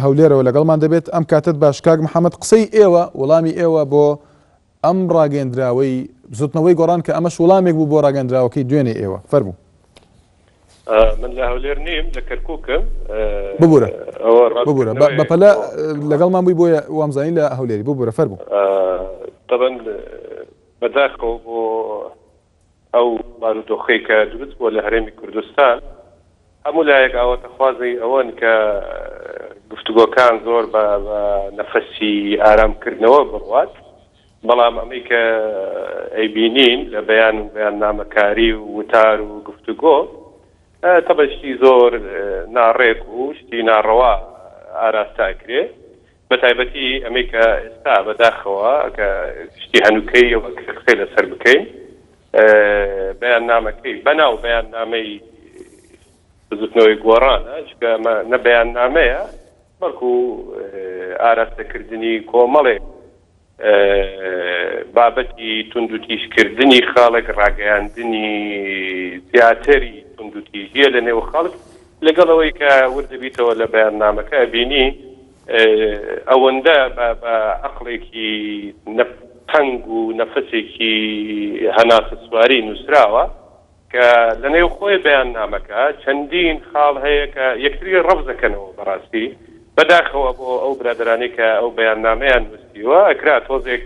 هەولێرەوە لەگەڵمان دەبێت. ئەم کاتەت باش کاک محەممەد، قسەی ئێوە، وەڵامی ئێوە بۆ ئەم ڕاگەیەندراوەی بزوتنەوەی گۆڕان کە ئەمەش وڵامێک بوو بۆ ڕاگەندراوەکەی دوێنێ ئێوە، فەرموو. من لە هەولێر نیم، لە کەرکووکم. ببورە ببورە، بەپەلە لەگەڵمان بووی بۆیە وامزانی لە هەولێری، ببورە فەرموو. تەبەن بەداخەوە بۆ ئەو بارودۆخەی کە دروست بووە لە هەرێمی کوردستان، هەموو لایەک ئاواتەخوازی ئەوەن کە گفتوگۆکان زۆر بە نەفەسی ئارامکردنەوە بڕوات، بەڵام ئەمەی کە ئەیبینین لە بەیان و بەیاننامەکاری و وتار و گفتوگۆ، تەبعەن شتی زۆر ناڕێک و شتی ناڕەوا ئاراستە ئەکرێ. بە تایبەتی ئەمەی کە ئێستا بەداخەوە کە شتی هەنووکەیە و ئەکرێ قسەی لەسەر بکەین، بەیاننامەکەی بەناو بەیاننامەی بزوتنەوەی گۆڕانە، چونکە ئەمە نە بەیاننامەیە بەڵکو ئاراستەکردنی کۆمەڵێک بابەتی توندوتیژکردنی خەڵک، ڕاگەیاندنی زیاتری توندوتیژییە لە نێو خەڵک، لەگەڵ ئەوەی کە ورد دەبیتەوە لە بەیاننامەکە ئەبینی ئەوەندە بە عەقڵێکی تەنگ و نەفەسێکی هەناسەسواری نووسراوە کە لە نێو خۆی بەیاننامەکە چەندین خاڵ هەیە کە یەکتری ڕەفز دەکەنەوە. بەڕاستی بەداخەوە بۆ ئەو برادەرانەی کە ئەو بەیاننامەیان نووسیوە، ئەکرا تۆزێک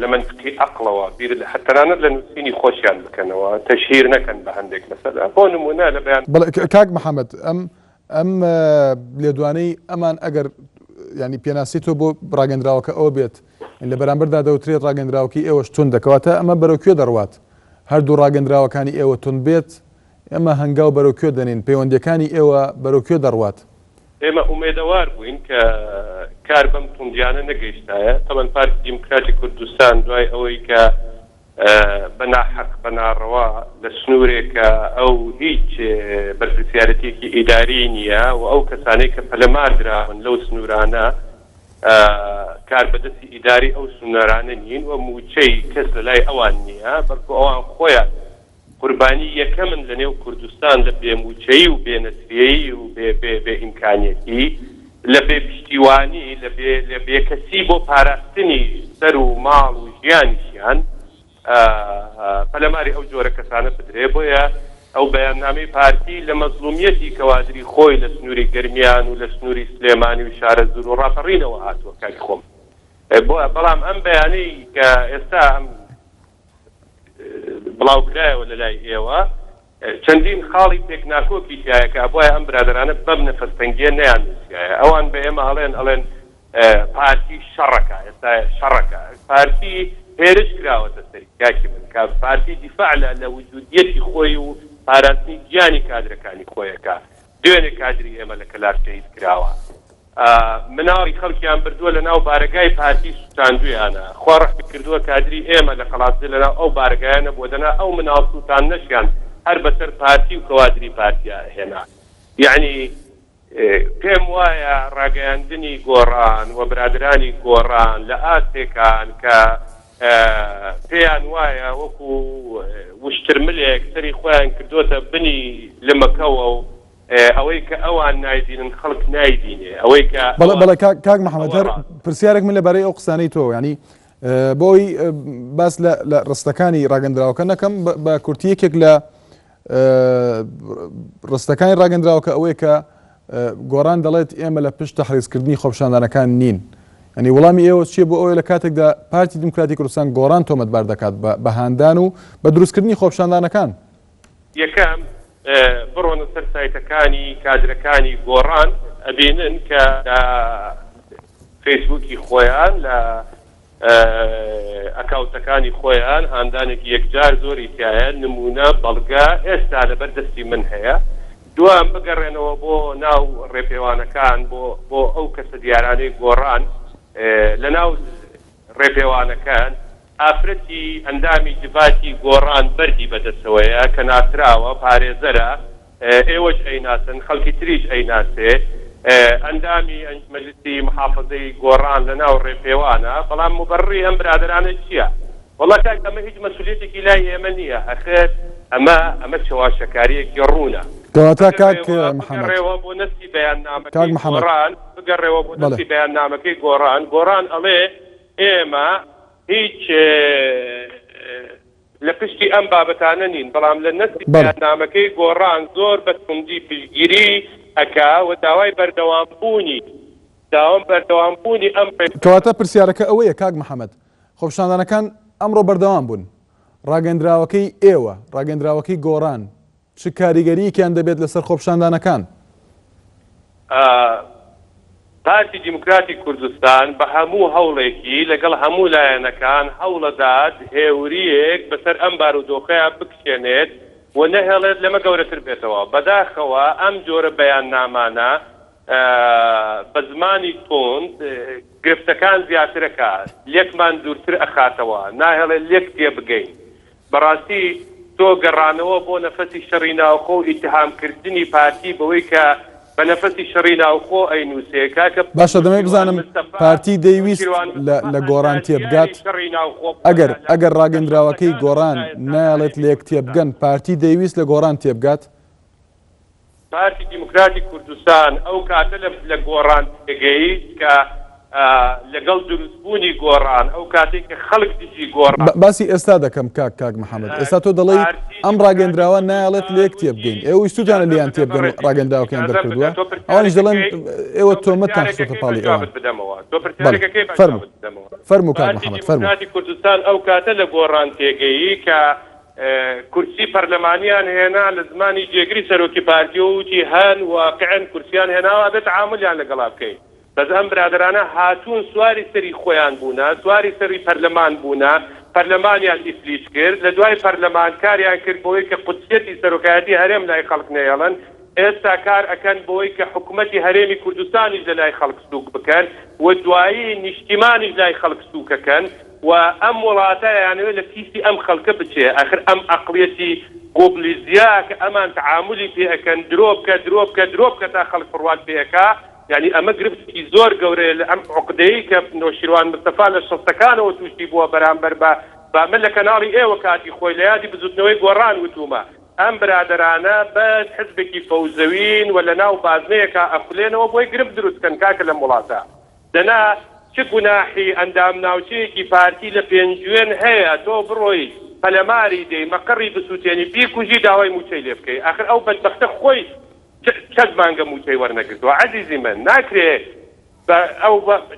لە مەنتقی ئەقڵەوە بیر تەنانەت لە نووسینی خۆشیان بکەنەوە، تەشهیر نەکەن بە هەندێک مەسەلە، بۆ نموونە لە بەیان. بەڵێ کاک محەمەد، ئەم ئەم لێدوانەی ئەمان ئەگەر ینی پێناسی تۆ بۆ ڕاگەندراوەکە ئەوە بێت لە بەرامبەردا دەوترێت ڕاگەندراوەکەی ئێوەش توندە، کەواتە ئەمە بەرەو کوێ دەڕوات؟ هەردوو ڕاگەندراوەکانی ئێوە توند بێت ئێمە هەنگاو بەرەو کوێ دەنێین؟ پەیوەندیەکانی ئێوە بەرەو کوێ دەڕوات؟ ئێمە ئومێدەوار بووین کە کار بەم توندیانە نەگەیشتایە، تەبەن پارتی دیموکراتی کوردستان دوای ئەوەی کە بە ناحەق، بە ناڕەوا لە سنوورێک کە ئەو هیچ بەرپرسیارەتییەکی ئیداریی نییە و ئەو کەسانەی کە پەلەمار دراون لەو سنوورانە کاربەدەستی ئیداری ئەو سنوورانە نین و مووچەی کەس لە لای ئەوان نییە، بەڵکو ئەوان خۆیان قوربانی یەکەمن لە نێو کوردستان لە بێ مووچەیی و بێ نەسریەیی و بێ بێ بێ ئیمکانیەتی، لە بێ پشتیوانی، لە بێ لە بێکەسی بۆ پاراستنی سەر و ماڵ و ژیانیشیان پەلەماری ئەو جۆرە کەسانە بدرێ. بۆیە ئەو بەیاننامەی پارتی لە مەزڵومیەتی کەوادری خۆی لە سنووری گەرمیان و لە سنووری سلێمانی و شارەزوور و ڕاپەڕینەوە هاتووە کاکی خۆم. بۆ بەڵام ئەم بەیانەی کە ئێستا ئەم بڵاوکرایەوە لەلای ئێوە چەندین خاڵی پێک ناکۆکی تیایە کە ئەبوایە ئەم برادەرانە بەم نەفەس تەنگیە نەیان نوسیایە. ئەوان بە ئێمە ئەڵێن ئەڵێن پارتی شەڕەکە ئێستا شەڕەکە پارتی هێرش کراوەتە سەری. کاکی من کە پارتی دیفاع لە لە وجودیەتی خۆی و پاراستنی گیانی کادرەکانی خۆیەکە. دوێنێ کادری ئێمە لە کەلار شەهید کراوە. مناڵی خەڵکیان بردووە لە ناو بارەگای پارتی سوتاندویانە، خوا ڕەحمی کردووە کادری ئێمە لە قەڵادزێ لە ناو ئەو بارەگایە نەبووە دەنا ئەو مناڵ سوتاندنەشیان هەر بەسەر پارتی و کەوادری پارتیا ئەهێنا. یەعنی پێم وایە ڕاگەیاندنی گۆڕان و برادەرانی گۆڕان لە ئاستێکان کە پێیان وایە وەکو وشترملێک سەری خۆیان کردۆتە بنی لمەکەوە و ئەوەی کە ئەوان نایبینن خەڵک نایبینێ، ئەوەی کە بەڵێ بەڵێ کاک محەممەد هەر پرسیارێک من لەبارەی ئەو قسانەی تۆ ینی بۆ ئەوی باس لە ڕستەکانی ڕاگەندراوەکە نەکەم بە کورتی یەکێک لە ڕستەکانی ڕاگەندراوەکە ئەوەیە کە گۆڕان دەڵێت ئێمە لە پشت تەحریزکردنی خۆپشاندانەکان نین. ینی وەڵامی ئێوە چییە بۆ ئەوەی لە کاتێکدا پارتی دیموکراتی کوردستان گۆڕان تۆمەتبار دەکات بە هاندان و بە دروستکردنی خۆپشاندانەکان؟ یەکەم، بڕۆنە سەر سایتەکانی کادرەکانی گۆڕان ئەبینن کە لە فەیسبووکی خۆیان لە ئەکاونتەکانی خۆیان هاندانێکی یەکجار زۆری تیایە، نموونە، بەڵگە ئێستا لەبەر دەستی من هەیە. دووەم، بگەڕێنەوە بۆ ناو ڕێپێوانەکان بۆ بۆ ئەو کەسە دیارانەی گۆڕان لەناو ڕێپێوانەکان ئافرەتی ئەندامی جڤاتی گۆڕان بەردی بەدەسەوەیە کە ناسراوە، پارێزەرە، ئێوەش ئەیناسن، خەڵکی تریش ئەیناسێ، ئەندامی مەجلسی محافەزەی گۆڕان لەناو ڕێپێوانە، بەڵام موبەڕڕی ئەم برادەرانە چیە؟ وەڵا کاک ئەمە هیچ مەسولیەتێکی لای ئێمە نیە، ئەخر ئەمە ئەمە چەواشەکاریەکی ڕوونە. کەواتە کاک محەمەد. بگەڕێوە بۆ نەستی بەیاننامەکەی گۆڕان، بگەڕێوە بۆ نەستی بەیاننامەکەی گۆڕان، گۆڕان ئەڵێ ئێمە هیچ لە پشتی ئەم بابەتانە نین، بەڵام لە نەستی بەیاننامەکەی گۆڕان زۆر بە توندی پشتگیری ئەکا و داوای بەردەوام بوونی داوام بەردەوام بوونی ئەم ڕێککەوتنە. کەواتە پرسیارەکە ئەوەیە کاک محەمەد، خۆپیشاندانەکان ئەمڕۆ بەردەوام بوون، ڕاگەندراوەکەی ئێوە، ڕاگەندراوەکەی گۆڕان چ کاریگەرییەکیان دەبێت لەسەر خۆپیشاندانەکان؟ پارتی دیموکراتی کوردستان بە هەموو هەوڵێکی لەگەڵ هەموو لایەنەکان هەوڵەدات هێورییەک بەسەر ئەم بارودۆخەیا بکشێنێت و نەهێڵێت لەمە گەورەتر بێتەوە. بەداخەوە ئەم جۆرە بەیاننامانە بە زمانی توند گرفتەکان زیاترەکا، لێکمان دوورتر ئەخاتەوە، ناهێڵێت لێک تێبگەین. بەڕاستی تۆ گەڕانەوە بۆ نەفەسی شەڕی ناوخۆ و ئیتهام کردنی پارتی بەوەی کە بە نەفەسی شەڕی ناوخۆ ئەینوسێ کاکە باشە دەمەوێت نەوشیروان بزانم مستەفا پارتی دەیویست نەوشیروان لە مستەفا لە گۆڕان ئەندازیاری تێبگات؟ شەڕی ناوخۆ بووە ئەگەر لە لە ئەگەر لە ڕاگەندراوەکەی شەستەکانەوە گۆڕان تا ئێستا لە نایەڵێت هەرێمی لەیەک کوردستان. تێبگەن پارتی دەیویست لە گۆڕان تێبگات؟ پارتی دیموکراتی کوردستان ئەو کاتە لە لە گۆڕان تێگەیشت کە لەگەڵ دروستبوونی گۆڕان ئەو کاتەی کە خەڵک دژی گۆڕان. باسی ئێستا دەکەم کاک کاک محەمەد ئێستا تۆ دەڵێی پارتی ئەم دیموکراتی ڕاگەندراوە نایەڵێت کوردستان لەیەک وتی تێبگەین ئێوە ویستوتانە ئیجازەم لێیان بدە تێبگەن و بەڕێزی من ڕاگەندراوەکەیان ئیجازەم بدە دەرکردووە تۆ ئەوانیش پرسیارێک دەڵێن ئەکەی ئێوە تۆ تۆمەتتان پرسیارێک خستۆتە ئەکەی با پاڵی ئەوان جوابت بدەمەوە تۆ بەڵێ پرسیارێک ئەکەی با فەرموو جوابت بدەمەوە فەرموو کاک پارتی محەمەد فەرموو. دیموکراتی کوردستان ئەو کاتە لە گۆڕان تێگەیی کە کورسی پەرلەمانیان هێنا لە زمانی جێگری سەرۆکی پارتیەوە وتی هەن واقعن کورسیان هێناوە ئەبێ تەعامولیان لەگەڵا بکەین بەس ئەم برادەرانە هاتوون سواری سەری خۆیان بوونە سواری سەری پەرلەمان بوونە پەرلەمانیان ئیفلیج کرد لە دوای پەرلەمان کاریان کرد بۆی کە قودسیەتی سەرۆکایەتی هەرێم لای خەڵک نەیەڵن ئێستا کار ئەکەن بۆی کە حکومەتی هەرێمی کوردستانیش لە لای خەڵک سووک بکەن و دوایی نیشتیمانیش لای خەڵک سووکەکەن و ئەم وڵاتە ئەیانەوێ لە کیسی ئەم خەڵکە بچێ ئاخر ئەم ئەقڵیەتی گۆبلیزیە کە ئەمان تەعامولی پێ ئەکەن درۆ بکە درۆ بکە درۆ بکە تا خەڵک بڕوات پێ ئەکا یانی ئەمە گرفتێکی زۆر گەورەیە لە ئەم عوقدەیەی کە نەوشیروان مستەفا لە شەستەکانەوە تووشی بووە بەرامبەر بە بە من لە کەناڵی ئێوە کاتی خۆی لە یادی بزوتنەوەی گۆڕان وتومە ئەم برادەرانە بەس حزبێکی فەوزەوین و لە ناو بازنەیەکا ئەخولێنەوە بۆی گرفت دروست کەن کاکە لەم وڵاتە دەنا چ گوناحی ئەندام ناوچەیەکی پارتی لە پێنجوێن هەیە تۆ بڕۆی پەلەماری دەی مەقەڕی بسوتێنی بیکوژی داوای موچەی لێ بکەی ئاخر ئەو بەدبەختە خۆی چەند مانگە موچەی وەرنەگرتوە عەزیزی من ناکرێ بە ئەو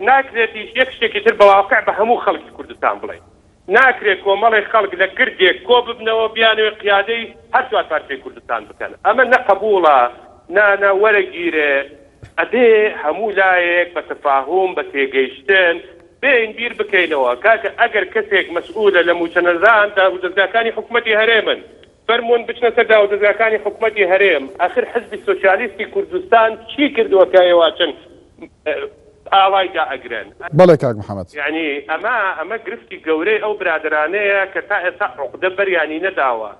ناکرێتیش یەک شتێکی تر بە واقع بە هەموو خەڵکی کوردستان بڵێین ناکرێت کۆمەڵێک خەڵک لە گردێک کۆببنەوە بیانەوێت قیادەی هەرچوار پارچەی کوردستان بکەن ئەمە نە قەبوڵە نا نا وەرەگیرێ ئەبێ هەموو لایەک بە تەفاهوم بە تێگەیشتن بێین بیر بکەینەوە کاکە ئەگەر کەسێک مەسئولە لە موچە نەدان دارودەزگاکانی حکومەتی هەرێمن فەرموون بچنە سەر داودەزگاکانی حکومەتی هەرێم ئاخر حزبی سۆسیالیستی کوردستان چی کردووە کە ئێوە چەند ئاڵای دائەگرن. بەڵێ کاک محمد. یەعنی ئەمە ئەمە گرفتی گەورەی ئەو برادەرانەیە کە تا ئێستا عوقدە بەریانی نەداوە.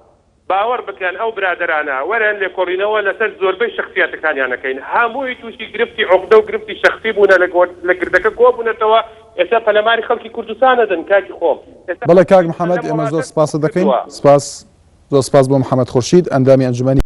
باوەڕ بکەن ئەو برادەرانە وەرن لێکۆڵینەوە لەسەر زۆربەی شەخسیاتەکانیان ئەکەین هەمووی تووشی گرفتی عوقدە و گرفتی شەخسی بوونە لە لە گردەکە کۆبوونەتەوە ئێستا پەلەماری خەڵکی کوردستان ئەدەن کاکی خۆم ئێستا بەڵێ کاک پارتی محمد لەم ئێمە زۆر وڵاتە سپاست دەکەین کردووە. سپاس زۆر سپاس بۆ محمد خورشید ئەندامی ئەنجومەنی.